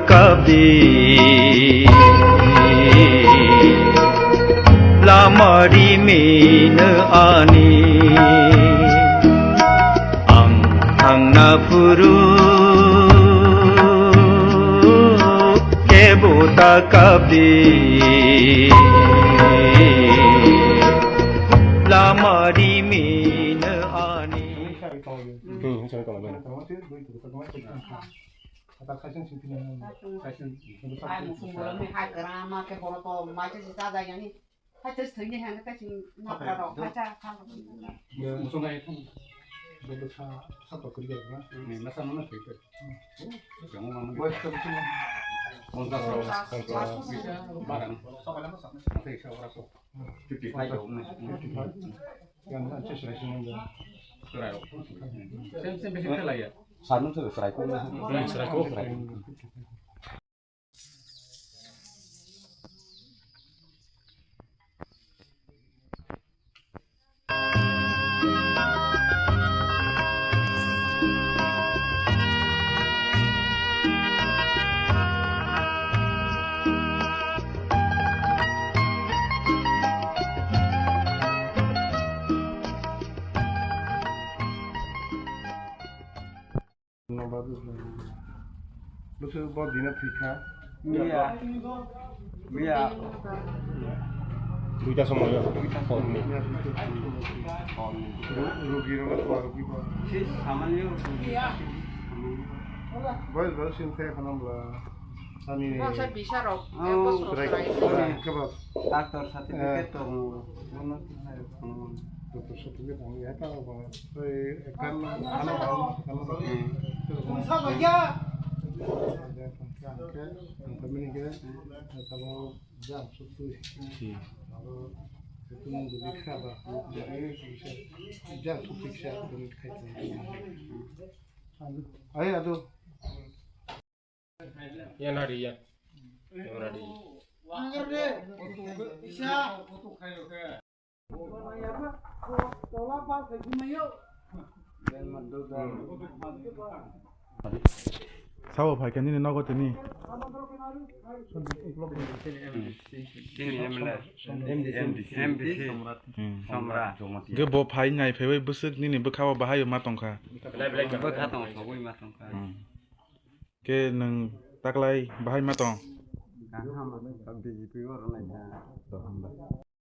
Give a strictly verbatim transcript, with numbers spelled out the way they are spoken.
Kabi lama rimino ani, ang thangna phuru kebo ta kabi lama rimino ani. Hmm, Ai, mukhung bolongni hai kwrwngma khe bono to maisa se cha jai yani. Hai tei se thwini hwnwi tei se nokra rok hai cha kha. Boyos to bisi. Pondros rok. Pondros. Barang. Tei sa ora so. Fifty five rok. Fifty five. Yang na che srai sung da. Srai rok. Sem sem bisi khe laiya. Sanung se srai ko. Hmm, srai ko. Bwswk bo dina thwikha. Miya. Miya. Duita somoyo. Duita somoyo. Horni. Ru-, rugi rok, rugi bo. Si samanyo. Boyos, boyos sin thai khana bwla. Ani. Masa bisa rok, Oh. Bosor Chwrai, chwrai. Chwrai kebab. Doctor certificate Eh. Tongo. Bono thai khana. Doctor certificate ang ya ta ba. Oi, kan, kan, kan. Hmm. Pungsa bhaiya. Ang ke, ang ke, ang ke, ang ke, jam sutui. Hmm. Abo, itu nung dikha ba. Jam sutui kisa, itu nung khai. Ayo, aduh. Yan hari ya. Yan hari. Sabo phaikha nini nogo tini. Chini M L A. M D C. M D C. Hmm. Somra. Ge bo phai nai phaibai bwswk nini bwkhao bahai ma tongkha. Bwkha tong sogwi ma tongkha. Hmm. Ke nwng taklai bahai ma tong? Kaham, B J P o rwnaikha. To hamba.